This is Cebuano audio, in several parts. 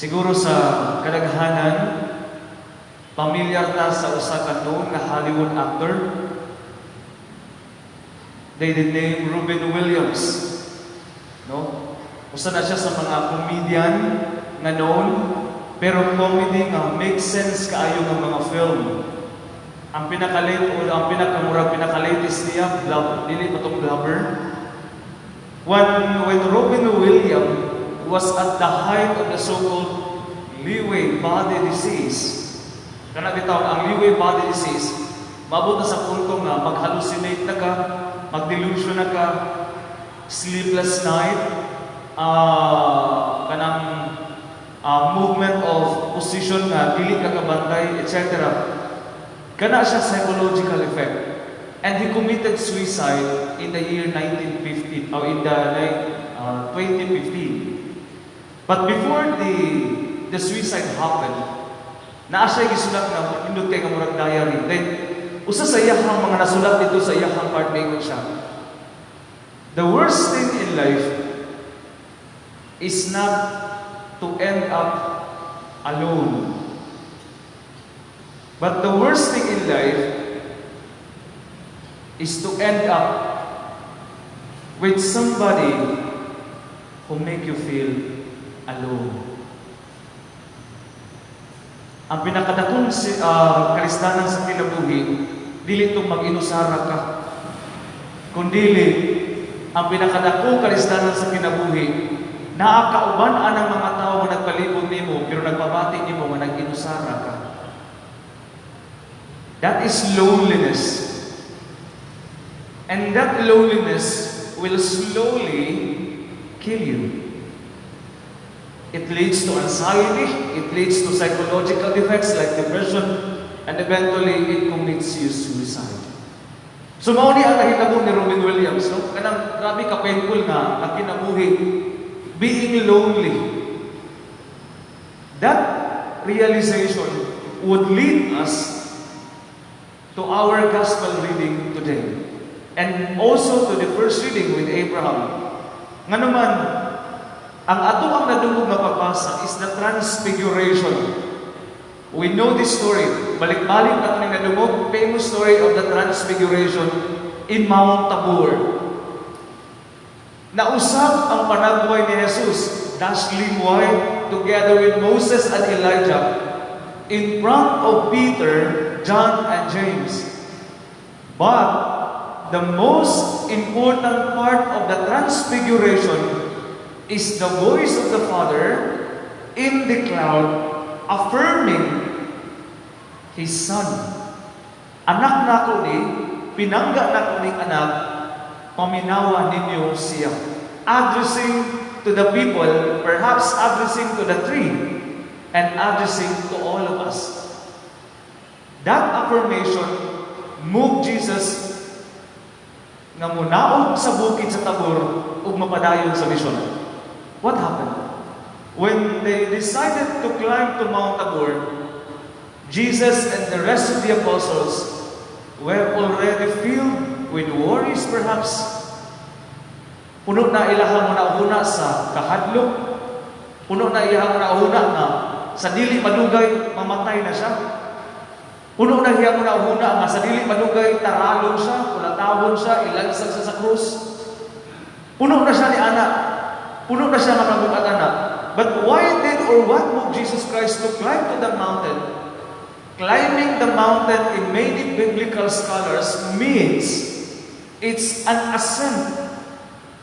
Siguro sa kadaghanan, pamilyar ta sa usa ka known nga Hollywood actor. They the name Robin Williams. No? Usa na siya sa mga comedian nga known, pero comedy nga make sense kaayo nga mga film. Ang pinaka-late o ang pinakamurag pinaka-latest niya, Blub, dili pa tong Blubber. When Robin Williams was at the height of the so-called Lewy body disease, kana bitaw ang Lewy body disease, maabot na sa punto nga mag-hallucinate na ka, mag-delusion na ka, sleepless night, kanang movement of position nga dili ka kabantay, etc. Kana siya psychological effect. And he committed suicide in the year 1950 or in the 2015. But before the suicide happened, naa siya gisulat nga nindot kay nga murag diary. Then usa sa iyahang mga nasulat dito sa iyahang part, ningon siya, "The worst thing in life is not to end up alone. But the worst thing in life is to end up with somebody who make you feel alone." Ang pinakadakong kalisdanan sa kinabuhi, dili itong mag-inusara ka. Kundili, ang pinakadakong kalisdanan sa kinabuhi, naa kauban anang mga tao nga nagpalibot nimo pero nagpabati nimo nga nag-inusara ka. That is loneliness. And that loneliness will slowly kill you. It leads to anxiety, it leads to psychological defects like depression, and eventually it commits you suicide. So mao ni ang nahitabo ni Robin Williams, no? Kanang grabe ka painful nga ang kinabuhi, being lonely. That realization would lead us to our gospel reading today. And also to the first reading with Abraham. Nga naman, ang ato ang nadungog nga pagbasa is the Transfiguration. We know this story. Balik-balik na ito nadungog, famous story of the Transfiguration in Mount Tabor. Nausab ang panagway ni Jesus, dazzling white, together with Moses and Elijah, in front of Peter, John, and James. But the most important part of the Transfiguration is the voice of the Father in the cloud affirming His Son. "Anak nako ni, pinangga nako ning anak, paminawa ninyo siya." Addressing to the people, perhaps addressing to the three, and addressing to all of us. That affirmation moved Jesus nga munaog sa bukid sa Tabor ug mapadayon sa mission. What happened? When they decided to climb to Mount Tabor, Jesus and the rest of the apostles were already filled with worries, perhaps. Puno na ilahang huna sa kahadlok. Puno na iyang huna nga sa dili madugay mamatay na siya. Puno na iyang huna nga sa dili madugay taralon siya, kulatawon siya, ilansang siya sa krus. Puno na siya ni ana. Puno na siya makabukat ana. But why did or what moved Jesus Christ to climb to the mountain? Climbing the mountain in many biblical scholars means it's an ascent.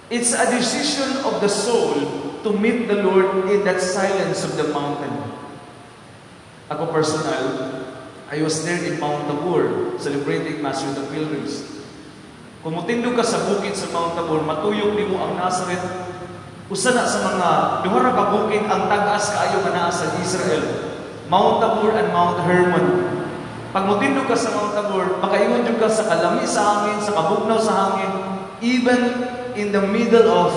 It's a decision of the soul to meet the Lord in that silence of the mountain. Ako personal, I was there in Mount Tabor celebrating Mass with the pilgrims. Kung mutindog ka sa bukid sa Mount Tabor, matuyok nimo ang Nazareth. Usa na sa mga duha ra ka bukid ang tag-as kaayo nga naa sa Israel. Mount Tabor and Mount Hermon. Pag mutindog ka sa Mount Tabor, makaingon jud ka sa kalami sa hangin, sa kabugnaw sa hangin, even in the middle of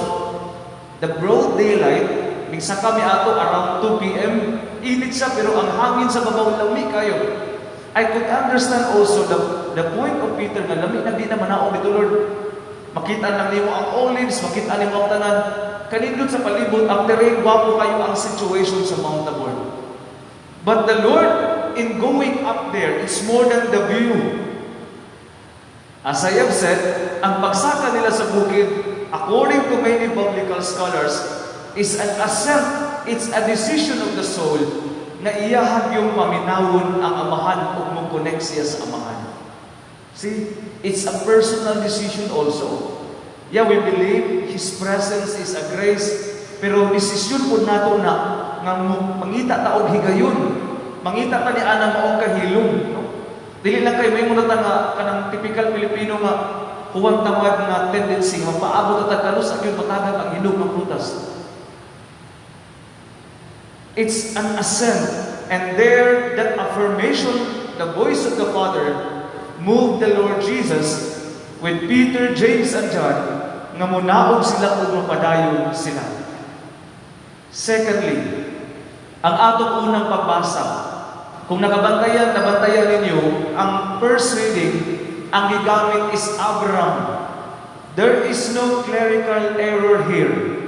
the broad daylight, migsaka mi ato around 2 p.m., init siya pero ang hangin sa babaw lami kayo. I could understand also the point of Peter nga lami na di na manaog dito, Lord. Makita lang nimo ang olives, makita nimo ang tanan. Kanindot sa palibot, ang terrain, gwapo kayo ang situation sa Mount Tabor. But the Lord, in going up there, it's more than the view. As I have said, ang pagsaka nila sa bukid, according to many biblical scholars, is an ascent, it's a decision of the soul na iyahag yung paminawon ang Amahan ug mo connect siya sa Amahan. See, it's a personal decision also. Yeah, we believe His presence is a grace, pero desisyon po nato na nga mangita ta og higayon. Mangita ta ni ana maong kahilom, no? Dili lang kay may ta nga kanang typical Pilipino nga huwang tamad nga tendency nga mapaabot ta kanus gyud matagak ang hinog ng prutas. It's an ascent. And there, that affirmation, the voice of the Father, moved the Lord Jesus with Peter, James, and John, nga munaog sila ug mapadayon sila. Secondly, ang atong unang pagbasa, kung nakabantayan, nabantayan ninyo, ang first reading, ang gigamit is Abraham. There is no clerical error here.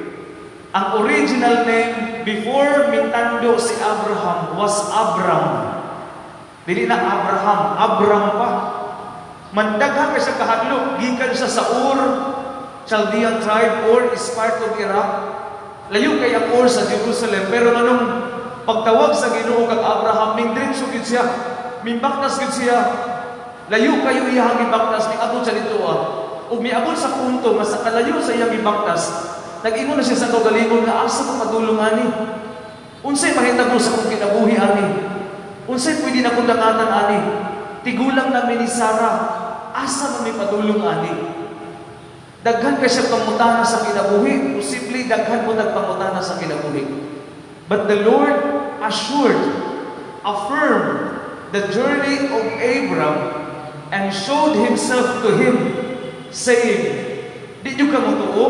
Ang original name before mitando si Abraham was Abram. Dili na Abraham, Abram pa. Mandaghan ka siya kahadlok, gikan siya sa Ur, Chaldean tribe, Ur is part of Iraq. Layo kay ang Ur sa Jerusalem, pero anong pagtawag sa Ginoo kang Abraham, mingdiretso gid siya, mimbaktas gid siya. Layo kayo iyang gibaktas, ni abot siya dito ah. Ug miabot sa punto nga sa kalayo sa iyang gibaktas, nag-ingon na siya sa kaugalingon nga asa ko padulong ani. Unsay mahitabo sa akong kinabuhi ani? Unsay pwede na kong dangatan ani? Tigulang na mi ni Sarah, asa man mi padulong ani? Daghan kay siya pangutana sa kinabuhi. Posible daghan mo nagpangutana sa kinabuhi. But the Lord assured, affirmed the journey of Abram and showed himself to him, saying, "Di nyo ka mutuo,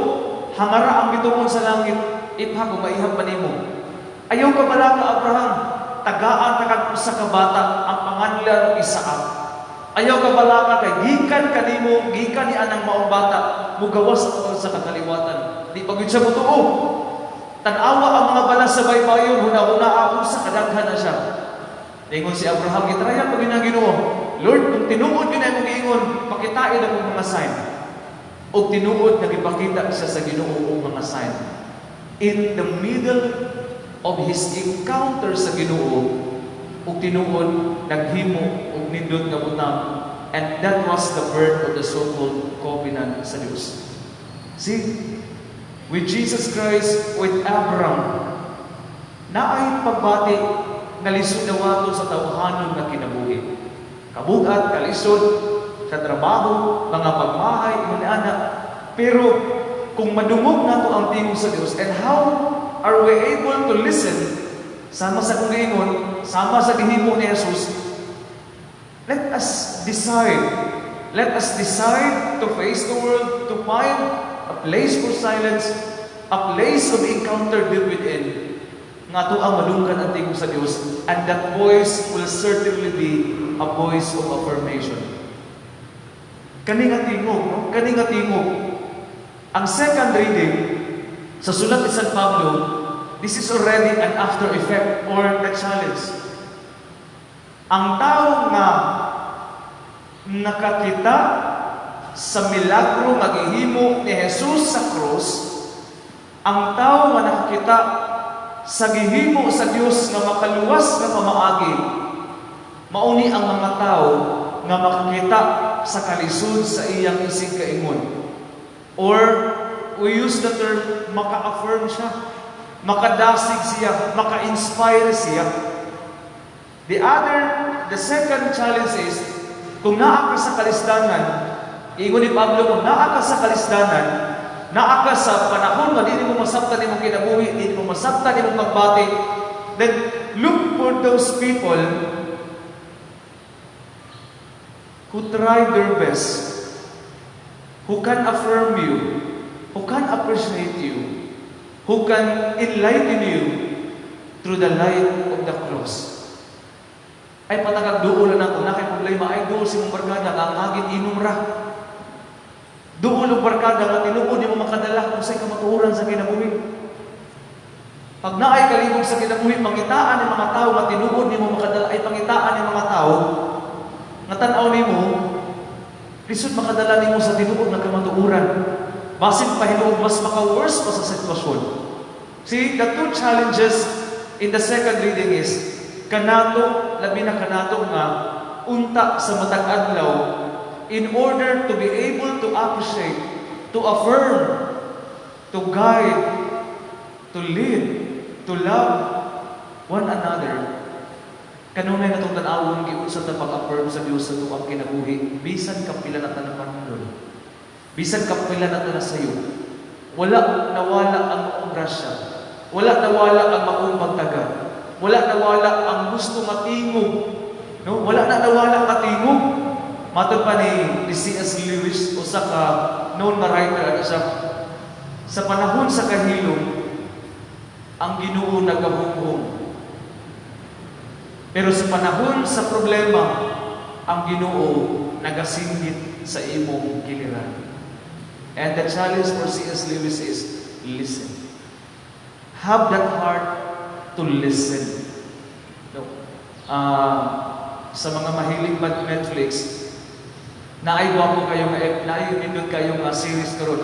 hangara ang bituon sa langit, ipha kung maihap pa nimo. Ayaw ka balaka, Abraham, tagaan ta kag usa ka bata, ang panganlan Isaac. Ayaw ka balaka kay gikan kanimo, gikan ni anang maong bata, mugawas ako sa kakaliwatan." Di pa gyud siya mutuo. Tan-awa ang mga balas sa baybayon, huna-huna unsa kadaghan na siya. Ingon si Abraham, gitraya pa gyud ang Ginoo. "Lord, kung tinuod gyud na imong giingon, pakitain akong mga sign." Og tinuod nga gipakita siya sa Ginoo og mga sign. In the middle of his encounter sa Ginoo, ug tinuod naghimo og nindot nga butang, and that was the birth of the so-called covenant sa Dios. See, with Jesus Christ, with Abraham, naay pagbati nga lisod dawaton sa tawhanon nga kinabuhi. Kabugat, kalisod, sa trabaho, mga pagmahay, ingon ana. Pero kung madungog nato ang tingog sa Dios, and how are we able to listen? Sama sa kong giingon, sama sa gihimo ni Jesus, let us decide. Let us decide to face the world, to find a place for silence, a place of encounter deep within. Nga ato ang madunggan ang tingog sa Dios, and that voice will certainly be a voice of affirmation. Kani nga tingog, no? Kani nga tingog. Ang second reading sa sulat ni San Pablo, this is already an after effect or the challenge. Ang tao nga nakakita sa milagro nga gihimo ni Jesus sa krus, ang tao nga nakakita sa gihimo sa Dios nga makaluwas nga pamaagi, mauni ang mga tao nga makakita sa kalisod sa iyang isig kaingon. Or we use the term maka-affirm siya, makadasig siya, maka-inspire siya. The second challenge is, kung naa ka sa kalisdanan, ingon ni Pablo, kung naa ka sa kalisdanan, naa ka sa panahon nga di mo masabtan imong kinabuhi, di mo masabtan imong pagbati, then look for those people who try their best, who can affirm you, who can appreciate you, who can enlighten you through the light of the cross. Ay patagag duol na kung nakay problema, ay duol si mong barkada nga ang hagin inom ra. Duol og barkada nga tinuod nimo makadala kung unsay kamatuoran sa kinabuhi. Pag naay kalibog sa kinabuhi, pangitaan ni mga tao nga tinuod nimo makadala ay pangitaan ni mga tao nga tan-aw nimo lisod makadala nimo sa tinuod nga kamatuoran. Basin pa hinuon mas maka-worse pa sa sitwasyon. See, the two challenges in the second reading is kanato, labi na kanato nga unta sa matag adlaw, in order to be able to appreciate, to affirm, to guide, to lead, to love one another. Kanunay natong tan-awon giunsa ta pag-affirm sa Dios sa atuang kinabuhi bisan kapila na ta napanudol. Bisan kapila na ta nasayo. Wala nawala ang maong grasya. Wala nawala ang maong pagtaga. Wala nawala ang gusto nga tingog. No? Wala na nawala nga tingog. Matod pa ni C.S. Lewis, usa ka known nga writer, ano siya, sa panahon sa kahilom, ang Ginoo nagahunghong. Pero sa panahon sa problema, ang Ginoo nagasinggit sa imong giliran. And the challenge for C.S. Lewis is, listen. Have that heart to listen. No. Sa mga mahilig mag Netflix, naay gwapo kayo nga naay nindot kayo nga series karon,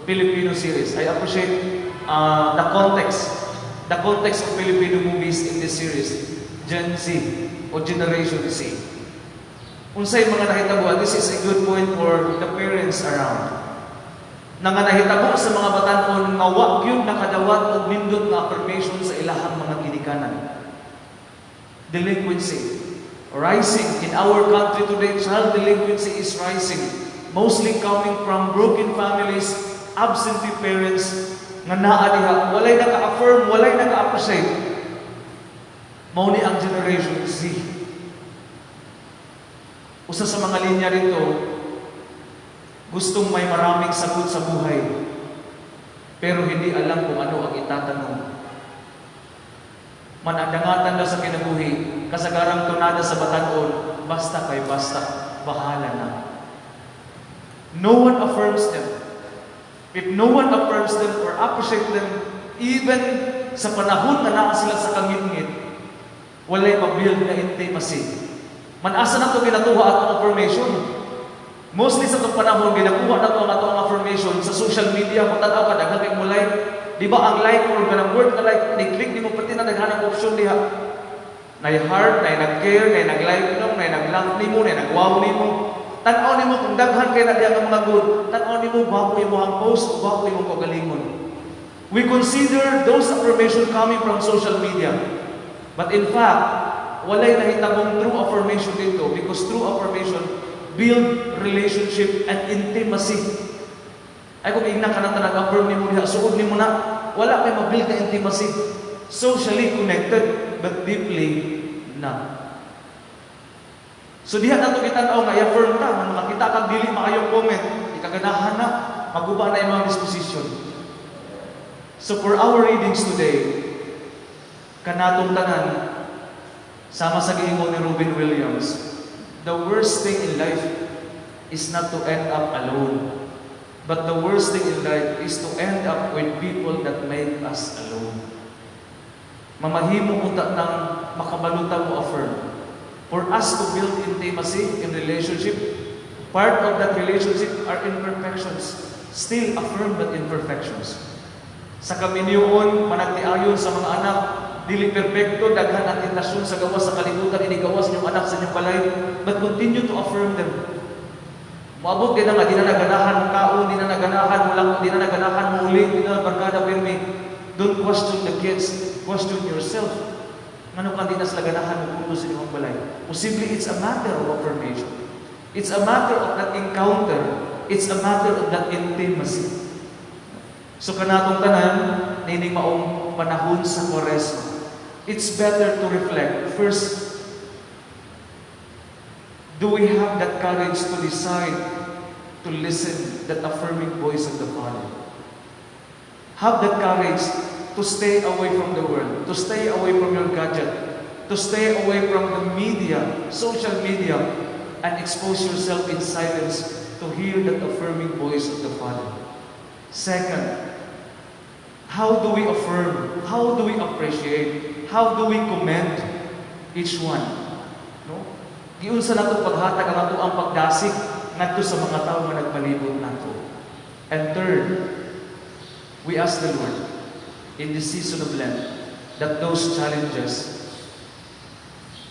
Filipino series. I appreciate the context of Filipino movies in this series, Gen Z o Generation Z. Unsay mga nahitabo, this is a good point for the parents around. Na nga nahitabo sa mga batan-on nga wa gyud nakadawat og nindot nga affirmation sa ilahang mga ginikanan. Delinquency rising in our country today, child delinquency is rising, mostly coming from broken families, absentee parents, nga naa diha, walay naka-affirm, walay naka-appreciate. Mao ni ang Generation Z. Usa sa mga linya dito, gustong may maraming sagot sa buhay, pero hindi alam kung ano ang itatanong. Manadangatan daw sa kinabuhi, kasagarang tunada sa batan-on, "Basta kay basta, bahala na." No one affirms them. If no one affirms them or appreciate them, even sa panahon na naa sila sa kangitngit, walay ma-build na intimacy. Man asa na ito ginatuha atong affirmation? Mostly sa itong panahon, ginakuha na ito ang atong affirmation sa social media. Kung tanaw ka, daghan kay mo like. Di ba ang like or kanang word na like, ni-click nimo pati na daghan ang option diha. Nay heart, nay nag-care, nay nag-like nimo, nay nag-laugh nimo, nay nag-wow nimo. Tan-aw nimo kung daghan kay na diha nga mga good, tan-aw nimo gwapo imo ang post o gwapo imong kaugalingon. We consider those affirmation coming from social media. But in fact, walay nahitabong true affirmation dito because true affirmation build relationship and intimacy. Ay kung ingna ka na nag-affirm nimo diha, suod nimo na, wala kay ma-build na intimacy. Socially connected, but deeply not. So diha nato gitan-aw nga i-affirm ta, man makita kag dili maayong comment, ikaganahan na, maguba na imong disposition. So for our readings today, kanatong tanan, sama sa giingon ni Robin Williams, the worst thing in life is not to end up alone. But the worst thing in life is to end up with people that make us alone. Mamahimo unta ng makabalutan mo affirm. For us to build intimacy in relationship, part of that relationship are imperfections. Still affirm that imperfections. Sa kaminyoon, managtiayon sa mga anak, dili perpekto, daghan ang tentasyon sa gawas sa kalibutan, inigawas inyong anak sa inyong balay, but continue to affirm them. Moabot gyud na nga di na naganahan mo kaon, di na naganahan mo lang, di na naganahan mo uli, di na barkada pirmi. Don't question the kids, question yourself. Ngano ka di na sila ganahan mo pulo sa inyong balay? Posible it's a matter of affirmation. It's a matter of that encounter. It's a matter of that intimacy. So kanatong tanan, nining maong panahon sa Kwaresma, it's better to reflect. First, do we have that courage to decide to listen that affirming voice of the Father? Have that courage to stay away from the world, to stay away from your gadget, to stay away from the media, social media, and expose yourself in silence. to hear that affirming voice of the Father. Second, how do we affirm? How do we appreciate? How do we commend each one? No? Giunsa nato paghatag ang atoang pagdasig ngadto sa mga tawo nga nagpalibot nato? And third, we ask the Lord in this season of Lent that those challenges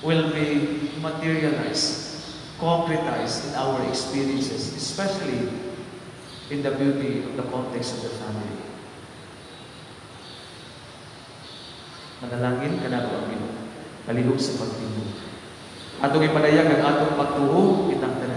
will be materialized, concretized in our experiences, especially in the beauty of the context of the family. Manalangin kanato ang Ginoo. Palihog sa pagtindog. Atong ipadayag ang atong pagtuo, kitang tanan.